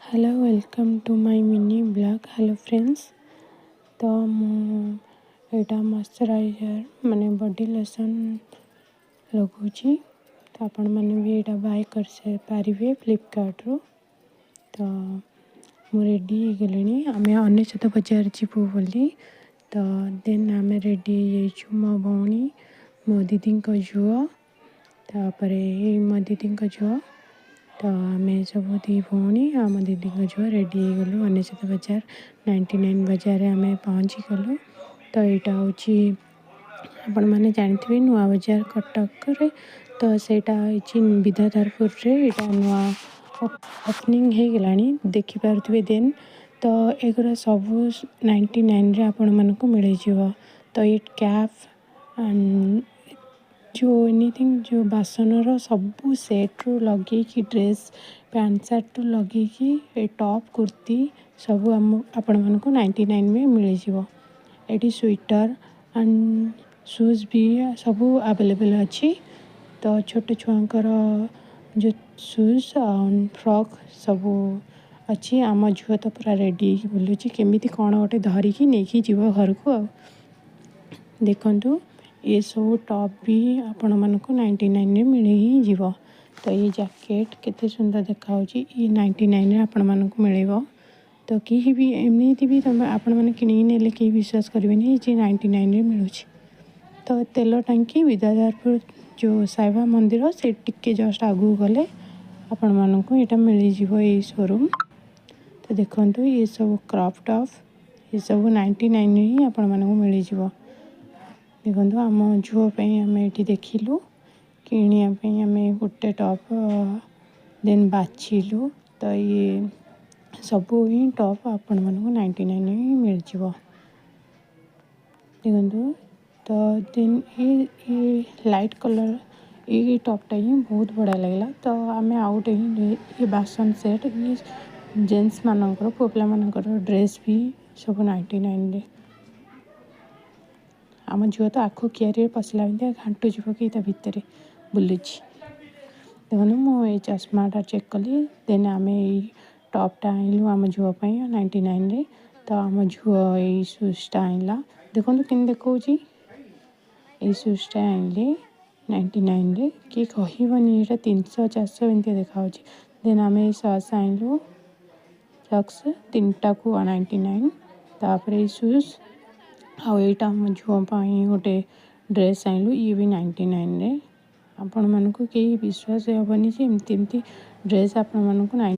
Hello, welcome to my mini vlog. Hello friends, ତ ମୁଁ ଏଇଟା ମଶ୍ଚରାଇଜର୍ ମାନେ ବଡି ଲୋସନ୍ ଲଗାଉଛି। ତ ଆପଣମାନେ ବି ଏଇଟା ବାଏ କରିପାରିବେ ଫ୍ଲିପକାର୍ଟରୁ। ତ ମୁଁ ରେଡ଼ି ହେଇଗଲିଣି, ଆମେ 99 ବଜାର ଯିବୁ ବୋଲି। ତ ଦେନ୍ ଆମେ ରେଡ଼ି ହେଇଯାଇଛୁ, ମୋ ଭଉଣୀ, ମୋ ଦିଦିଙ୍କ ଝିଅ, ତାପରେ ଏଇ ମୋ ଦିଦିଙ୍କ ଝିଅ। ତ ଆମେ ସବୁ ଦୁଇ ଭଉଣୀ ଆଉ ଆମ ଦିଦିଙ୍କ ଝିଅ ରେଡ଼ି ହେଇଗଲୁ। 99 ବଜାର, 99 ବଜାରରେ ଆମେ ପହଞ୍ଚିଗଲୁ। ତ ଏଇଟା ହେଉଛି, ଆପଣମାନେ ଜାଣିଥିବେ, ନୂଆ ବଜାର କଟକରେ। ତ ସେଇଟା ହେଇଛି ବିଦ୍ୟାଧରପୁରରେ। ଏଇଟା ନୂଆ ଓପନିଂ ହେଇଗଲାଣି, ଦେଖିପାରୁଥିବେ। ଦେନ୍ ତ ଏଗୁଡ଼ା ସବୁ 99ରେ ଆପଣମାନଙ୍କୁ ମିଳିଯିବ। ତ ଏଇ କ୍ୟାପ୍ ଆଣ୍ଡ ଯେଉଁ ଏନିଥିଙ୍ଗ, ଯେଉଁ ବାସନର ସବୁ ସେଟ୍ରୁ ଲଗେଇକି, ଡ୍ରେସ୍ ପ୍ୟାଣ୍ଟ ସାର୍ଟରୁ ଲଗେଇକି, ଏ ଟପ୍, କୁର୍ତ୍ତି ସବୁ ଆମ ଆପଣମାନଙ୍କୁ 99ରେ ମିଳିଯିବ। ଏଠି ସ୍ୱେଟର୍ ଆଣ୍ଡ ସୁଜ୍ ବି ସବୁ ଆଭେଲେବଲ୍ ଅଛି। ତ ଛୋଟ ଛୁଆଙ୍କର ଯେଉଁ ସୁଜ୍ ଆଉ ଫ୍ରକ୍ ସବୁ ଅଛି। ଆମ ଝିଅ ତ ପୁରା ରେଡ଼ି ହେଇକି ବୁଲୁଛି, କେମିତି କ'ଣ ଗୋଟେ ଧରିକି ନେଇକି ଯିବ ଘରକୁ। ଆଉ ଦେଖନ୍ତୁ, ଏସବୁ ଟପ୍ ବି ଆପଣମାନଙ୍କୁ 99ରେ ମିଳି ହିଁ ଯିବ। ତ ଏଇ ଜ୍ୟାକେଟ୍ କେତେ ସୁନ୍ଦର ଦେଖାହେଉଛି, ଇଏ 99ରେ ଆପଣମାନଙ୍କୁ ମିଳିବ। ତ କେହି ବି ଏମିତି ବି ତମେ ଆପଣମାନେ କିଣିକି ନେଲେ କେହି ବିଶ୍ୱାସ କରିବେନି ଯେ 99ରେ ମିଳୁଛି। ତ ତେଲ ଟାଙ୍କି, ବିଦ୍ୟାଧରପୁର ଯେଉଁ ସାଇବାବା ମନ୍ଦିର, ସେ ଟିକେ ଜଷ୍ଟ ଆଗକୁ ଗଲେ ଆପଣମାନଙ୍କୁ ଏଇଟା ମିଳିଯିବ, ଏଇ ସୋରୁମ୍। ତ ଦେଖନ୍ତୁ, ଏସବୁ କ୍ରପ୍ ଟପ୍ ଏସବୁ 99ରେ ହିଁ ଆପଣମାନଙ୍କୁ ମିଳିଯିବ। ଦେଖନ୍ତୁ, ଆମ ଝିଅ ପାଇଁ ଆମେ ଏଇଠି ଦେଖିଲୁ କିଣିବା ପାଇଁ। ଆମେ ଗୋଟେ ଟପ୍ ଦେନ୍ ବାଛିଲୁ। ତ ଇଏ ସବୁ ହିଁ ଟପ୍ ଆପଣମାନଙ୍କୁ 99ରେ ହିଁ ମିଳିଯିବ। ଦେଖନ୍ତୁ, ତ ଦେନ୍ ଏ ଲାଇଟ୍ କଲର୍ ଏଇ ଟପ୍ଟା ହିଁ ବହୁତ ବଢ଼ିଆ ଲାଗିଲା। ତ ଆମେ ଆଉ ଗୋଟେ ହିଁ, ଏ ବାସନ ସେଟ୍, ଇଏ ଜେଣ୍ଟସମାନଙ୍କର, ପୁଅ ପିଲାମାନଙ୍କର ଡ୍ରେସ୍ ବି ସବୁ 99ରେ। ଆମ ଝିଅ ତ ଆଖୁ କିଆରିରେ ପଶିଲା ଏମିତି ଘାଣ୍ଟୁଛି ପକେଇ ତା ଭିତରେ ବୁଲୁଛି। ଦେଖନ୍ତୁ, ମୁଁ ଏଇ ଚଷମାଟା ଚେକ୍ କଲି। ଦେନ୍ ଆମେ ଏଇ ଟପ୍ଟା ଆଣିଲୁ ଆମ ଝିଅ ପାଇଁ 99ରେ। ତ ଆମ ଝିଅ ଏଇ ସୁଜ୍ଟା ଆଣିଲା। ଦେଖନ୍ତୁ କେମିତି ଦେଖାଉଛି। ଏଇ ସୁଜ୍ଟା ଆଣିଲି 99ରେ। କିଏ କହିବନି ଏଇଟା 300, 400 ଏମିତି ଦେଖାହେଉଛି। ଦେନ୍ ଆମେ ଏଇ ସକ୍ସ ଆଣିଲୁ, ସକ୍ସ ତିନିଟାକୁ 99। ତାପରେ ଏଇ ସୁଜ୍ ଆଉ ଏଇଟା ଆମ ଝିଅ ପାଇଁ ଗୋଟେ ଡ୍ରେସ୍ ଆଣିଲୁ, ଇଏ ବି 99ରେ। ଆପଣମାନଙ୍କୁ କେହି ବିଶ୍ୱାସ ହେବନି ଯେ ଏମିତି ଏମିତି ଡ୍ରେସ୍ ଆପଣମାନଙ୍କୁ ନାଇଁ